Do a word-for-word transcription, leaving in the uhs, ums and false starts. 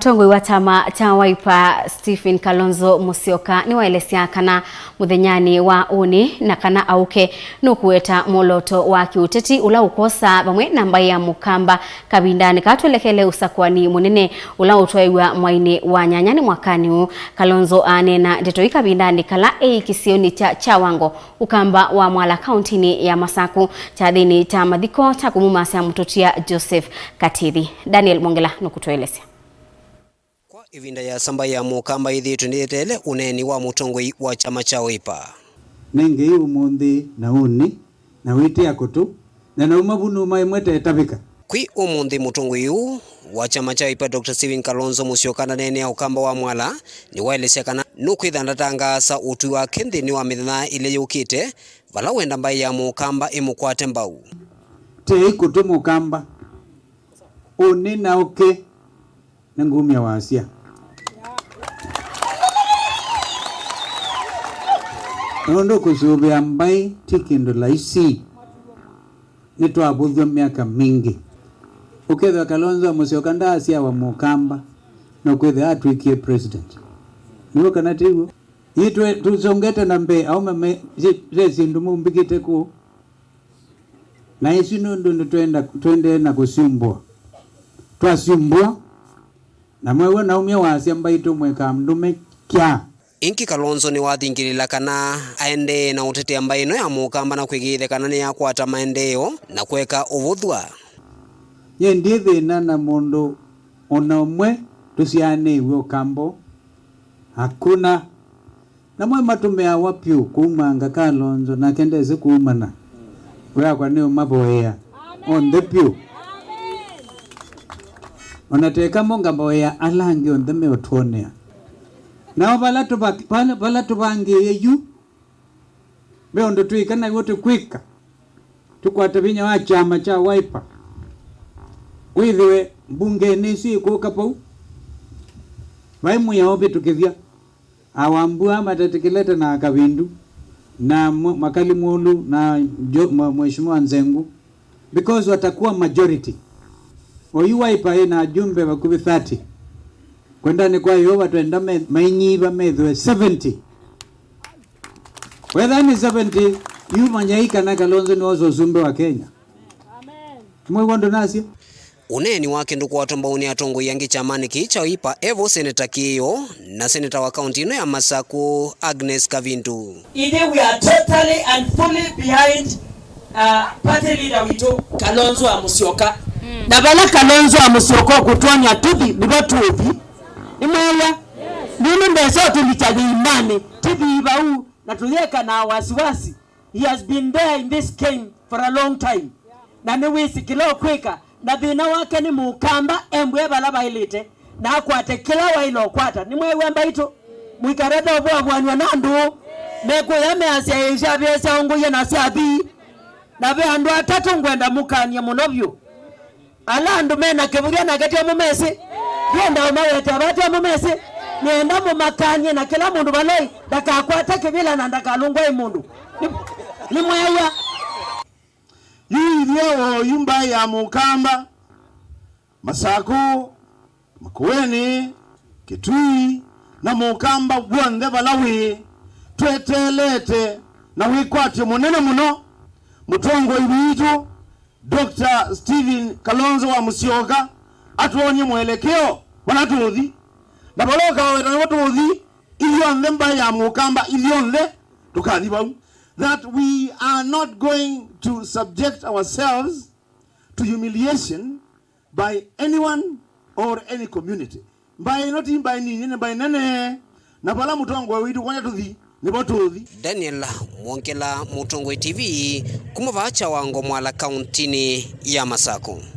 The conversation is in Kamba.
Mũtongoi wa kyama kya Wiper, Stephen Kalonzo Musyoka, nĩwaelesya kana mũthenyanĩ wa ũnĩ na kana aũke nũkũweta mwolooto wa kĩũteti ũla ũkosa vamwe na mbaĩ ya Mũkamba kavindanĩ kaa twelekele ũsakũani mũnene ũla ũtwaĩw'a mwainĩ wa nyanyanĩ mwakanĩ ũũ. Kalonzo aaneena ndeto ii kavindanĩ kala eĩ kĩsionĩ kya Kyawango, Ũkamba wa Mwala, kauntinĩ ya Masaku, kyathĩnĩ kya mathiko kya kũmumasya mũtũtia Joseph Katithi. Daniel Mwongela nũkũtũelesya. Kwa ĩvinda yĩasa mbaĩ ya Mũkamba yĩthĩĩtwe nĩyeteele ũneeni wa mũtongoi wa kyama kya Wiper. Nengei ũmũnthĩ na ũnĩ, na wĩtĩa kũtũ, na nauma vu nũma ĩmwe teetavĩka. Kwĩ ũmũnthĩ mũtongoi ũũ wa kyama kya Wiper, Doctor Stephen Kalonzo Musyoka, ndaneenea Ũkamba wa Mwala, nĩwaelesya kana nũkwĩtha ndatangaasa ũtwi wake nthĩnĩ wa mĩthenya ĩlĩ yũkĩte, vala wenda mbaĩ ya Mũkamba ĩmũkwate mbau. Tei kũtũ Mũkamba, ũnĩ na ũkĩ. Nĩngumya wasya. Nũndũ kũsũvĩa mbaĩ ti kĩndũ laisi. Nĩtwavũthw'a myaka mingĩ. Ũkethĩwa Kalonzo Musyoka ndaasyawa Mũkamba, nũkwĩthĩa atw'ĩkie president. Nĩw'o kana ti w'o? Itwe tũsongete na mbee, aũme me, ve syĩndũ maumbĩkĩte kũũ. Na isu nũndũ nĩtwenda, tũendee na kũsyumbũa. Twasyumbũa, na mwew'a naumya wasya mbaitũ mwĩka ndũme kya. Ĩngĩ Kalonzo nĩwathingĩlĩla kana aendee na ũtetea mbaĩ ĩno ya Mũkamba na kwĩkĩĩthya kana nĩyakwata maendeeo na kũeka ũvũthw'a. Nyie ndi thĩna na mũndũ o na ũmwe tũsyaanĩw'e Ũkamba. Hakuna. Namwe matũmĩawa vyũ kũumanga Kalonzo, nake ndesĩ kũumana. We akwa nĩũmavoyea onthe vyũ. O na teka mo ngavoyea ala angĩ onthe meũtwonea. Nao vala tũva-, vala, vala tũvangĩĩe yu, ve ũndũ twĩka naw'o tũkwĩka. Tũkwate vinya wa kyama kya Wiper. Wĩthĩwe mbungenĩ ĩsu ĩkũka vau, vai mwĩao ũvĩtũkĩthya. Awambua matetĩkĩlĩte na Kavindu na Mw-, Makali Mwolu na Jo-, Mwe-, Mheshimiwa Nzengu, because watakuwa majority. Oyu Wiper ĩna ajumbe vakuvĩ thirty. Kwendanĩ kwa Yeova twenda me-, mainyiva methĩwe seventy. Wetha nĩ seventy, yu manyai kana Kalonzo nĩwosa ũsumbĩ wa Kenya. Mwĩw'a ũndũ nasya? Ũneeni wake ndũkwatwa mbau nĩ atongoi angĩ kyamanĩ kĩĩ kya Wiper, e vo Seneta Kĩĩo na seneta wa kaunti ĩno ya Masaku, Agnes Kavindu. Ithe, we are totally and fully behind, uh, party leader witũ, Kalonzo wa Musyoka. Na vala Kalonzo wa Musyoka ũkũtwony'a tũthi, nĩvo tũũthi. Nĩmwew'a? Nũndũ ndesa ũtũlikya yĩimanĩ, tũthi vau na tũyeka na wasiwasi. He has been there in this game for a long time. Na nĩwĩsĩ kĩla ũkwĩka, na thĩna wake nĩ Mũkamba embwe vala vaĩlĩte, na akwate kĩla waĩle ũkwata. Nĩmwew'a mbaitũ? Mũikare ta ũvũavũanw'a na andũ mekũya measya ĩĩ syavĩe syaũngũie na syathi. Na ve andũ atatũ ngwenda mũkany'e mũno vyũ. Ala andũ me na kĩvũthya nake tyo mũmesĩ. Ndienda ũmawete ava tyo mũmesĩ. Nĩenda mũmakany'e na kĩla mũndũ valoi ndakakwate kĩvĩla na ndakalũngwa ĩ mũndũ. Nĩ, nĩmwew'a? Yu ithyĩ oyu mbaĩ ya Mũkamba, Masakũ, Makueni, Kitui, na Mũkamba w'onthe vala wĩ, tweteelete na wĩkwatyo mũnene mũno mũtongoi witũ, Doctor Stephen Kalonzo wa Musyoka, atwony'e mwelekeo vala tũũthi. Na vala ũkaweta nĩvo tũũthi, ithyonthe mbaĩ ya Mũkamba, ithyonthe tũkathi vau. That we are not going to subject ourselves to humiliation by anyone or any community. Mbaĩ ĩno ti mbaĩ nini, nĩ mbaĩ nene. Na vala mũtongoi witũ kwona tũthi, nĩvo tũũthi. Daniel Mwongela, Mũtongoi T V, kuma vaa Kyawango Mwala, kauntinĩ ya Masakũ.